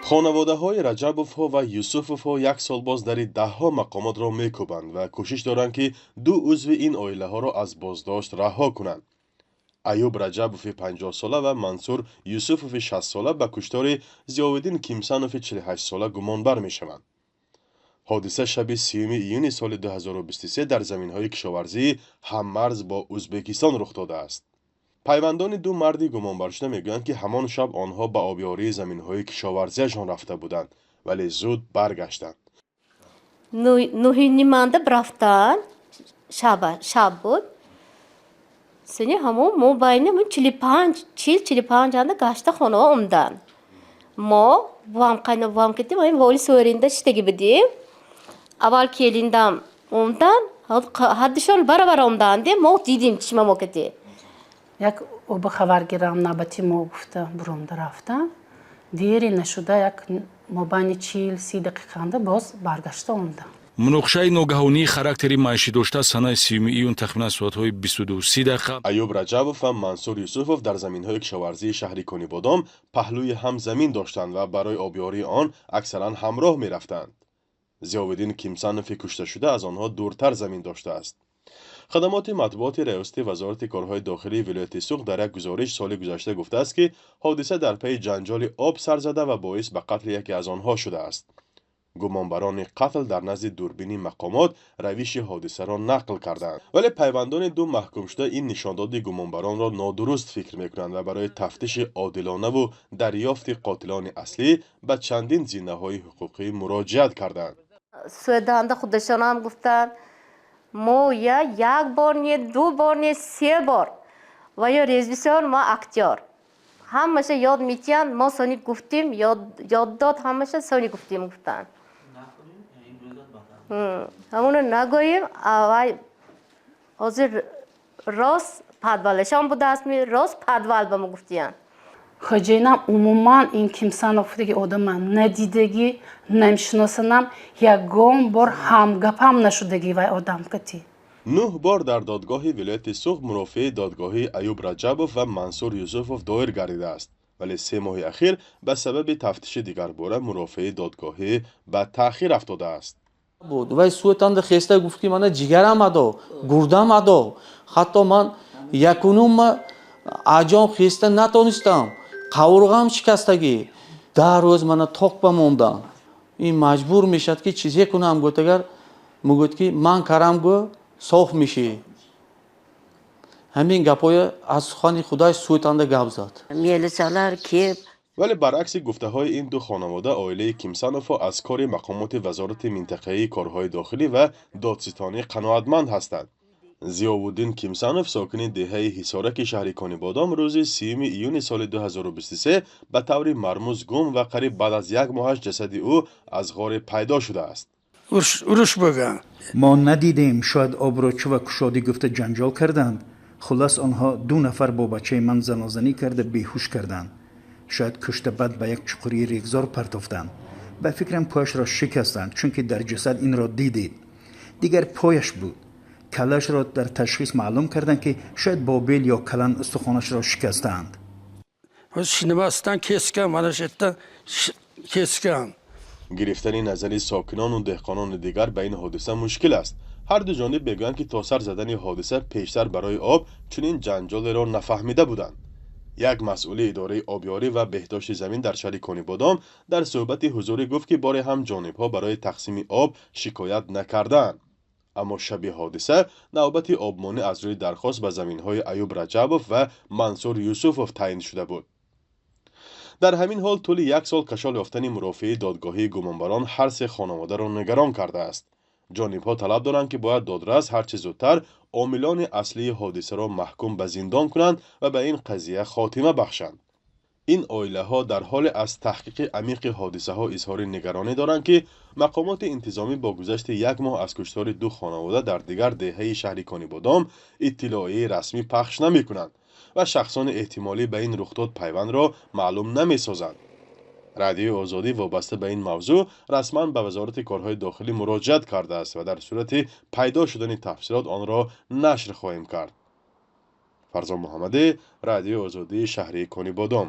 Хонаводаҳои Раҷабовҳо ва Юсуфовҳо як сол боз дари даҳҳо мақомотро мекӯбанд ва кӯшиш доранд, ки ду узви ин оилаҳоро аз боздошт раҳо кунанд. Аюб Раҷабови 50-сола ва Мансур Юсуфови 60-сола ба куштори Зиёвиддин Кимсанови 48-сола гумонбар мешаванд. Ҳодиса шаби 30 июни соли 2023 дар заминҳои кишоварзии ҳаммарз бо Ӯзбекистон рух додааст. Пайвандони ду марди гумонбаршуда мегӯянд, ки ҳамон шаб онҳо ба обёрии заминҳои кишоварзиашон рафта буданд, вале зуд баргаштанд. Нӯҳи ниманда рафтан, шаба шаб буд. Сини ҳамон мо байни 45, 40, 45 анда гашта хонаҳо омдан. Мо бувам, қайно бувам китим, ҳамин воли сӯринда шиштагӣ будем. Аввал келиндам омдан, ҳардушон барабар омданде, мо дидим чишмамо кити. Як оба хабаргирам навбати мо гуфта буромда рафтам. Дери нашуда, як мобайни 40-30 дақиқанда боз баргашта омдам. Муноқишаи ногаҳонии характери маишӣ дошта санаи 30 июн тахминан соатҳои 22:30 Аюб Раҷабов ва Мансур Юсуфов дар заминҳои кишоварзии шаҳри Конибодом паҳлӯи ҳам замин доштанд ва барои обёрии он аксаран ҳамроҳ мерафтанд. Зиёвиддин Кимсанови кушташуда аз онҳо дуртар замин доштааст. Хадамоти матбуоти Раёсати Вазорати корҳои дохилии вилояти Суғд дар як гузориш соли гузашта гуфтааст, ки ҳодиса дар пайи ҷанҷоли об сар зада ва боис ба қатли яке аз онҳо шудааст. Гумонбарони қатл дар назди дурбини мақомот равиши ҳодисаро нақл карданд, вале пайвандони ду маҳкумшуда ин нишондоди гумонбаронро нодуруст фикр мекунанд ва барои тафтиши одилонаву дарёфти қотилони аслӣ ба чандин зинаҳои ҳуқуқӣ муроҷиат карданд. Суеданда худашонам гуфтанд: мо я як бор не, ду бор не, се бор ва ё режиссёр, мо актёр, ҳамаша ёд метиҳанд. Мо сони гуфтим, ёд дод ҳамаша, сони гуфтим, гуфтанд, ҳамоно нагӯем. Вай ҳозир рост подвалашон будааст, рост подвал ба мо гуфтиянд. Хоҷаинам умуман ин Кимсанов гуфтаги одама надидагӣ, намешиносанам, ягон бор ҳамгапам нашудагӣ вай одам кати. Нӯҳ бор дар додгоҳи вилояти Суғд мурофиаи додгоҳии Аюб Раҷабов ва Мансур Юсуфов доир гардидааст, вале 3 моҳи ахир ба сабаби тафтиши дигарбора мурофиаи додгоҳӣ ба таъхир афтодааст. Буд вай суэтанда хеста гуфт, ки мана ҷигарам адо, гурдам адо, ҳатто ман якунумма аҷон хеста натонистам, қавурғам шикастагӣ, 10 рӯз мана тоқба мондам. Ин маҷбур мешавад, ки чизе кунам, гӯт, агар мегӯяд, ки ман карам, гӯ, соф мешӣ. Ҳамин гапҳоя аз сухани худай суэтанда гап зад. Милициялар кеп Вале баръакси гуфтаҳои ин ду хонавода, оилаи Кимсановҳо аз кори мақомоти Вазорати минтақавии корҳои дохилӣ ва додситонӣ қаноатманд ҳастанд. Зиёвуддин Кимсанов, сокини деҳаи Ҳисораки шаҳри Конибодом, рӯзи 30 июни соли 2023 ба таври мармуз гум ва қариб баъд аз як моҳаш ҷасади ӯ аз ғоре пайдо шудааст. Urush bo'lgan. Мо надидем, шояд обрӯчӣ ва кушодӣ гуфта ҷанҷол карданд. Хуллас, онҳо ду нафар бо бачаи ман занозанӣ карда, беҳуш карданд, шояд кушта, баъд ба як чуқурии регзор партофтанд. Ба фикрам, пояшро шикастанд, чунки дар ҷасад инро дидед, дигар пояш буд. Каллаашро дар ташхис маълум карданд, ки шояд бо бел ё каланд устухонашро шикастаанд. Nimasidan kesgan, mana shu yerdan kesgan. Гирифтани назари сокинону деҳқонони дигар ба ин ҳодиса мушкил аст. Ҳар ду ҷониб мегӯянд, ки то сар задани ҳодиса пештар барои об чунин ҷанҷолеро нафаҳмида буданд. Як масъули идораи обёрӣ ва беҳдошти замин дар шаҳри Конибодом дар суҳбати ҳузурӣ гуфт, ки боре ҳам ҷонибҳо барои тақсими об шикоят накардаанд, аммо шаби ҳодиса навбати обмонӣ аз рӯи дархост ба заминҳои Аюб Раҷабов ва Мансур Юсуфов таъин шуда буд. Дар ҳамин ҳол, тӯли як сол кашол ёфтани мурофиаи додгоҳии гумонбарон ҳар се хонаводаро нигарон кардааст. Ҷонибҳо талаб доранд, ки бояд додрас ҳарчи зудтар омилони аслии ҳодисаро маҳкум ба зиндон кунанд ва ба ин қазия хотима бахшанд. Ин оилаҳо дар ҳоле аз таҳқиқи амиқи ҳодисаҳо изҳори нигаронӣ доранд, ки мақомоти интизомӣ бо гузашти як моҳ аз куштори ду хонавода дар дигар деҳаи шаҳри Конибодом иттилоияи расмӣ пахш намекунанд ва шахсони эҳтимолӣ ба ин рухдод пайвандро маълум намесозанд. Радиои Озодӣ вобаста ба ин мавзӯъ расман ба Вазорати корҳои дохилӣ муроҷиат кардааст ва дар сурати пайдо шудани тафсилот онро нашр хоҳем кард. Фарзон Муҳаммадӣ, Радиои Озодии, шаҳри Конибодом.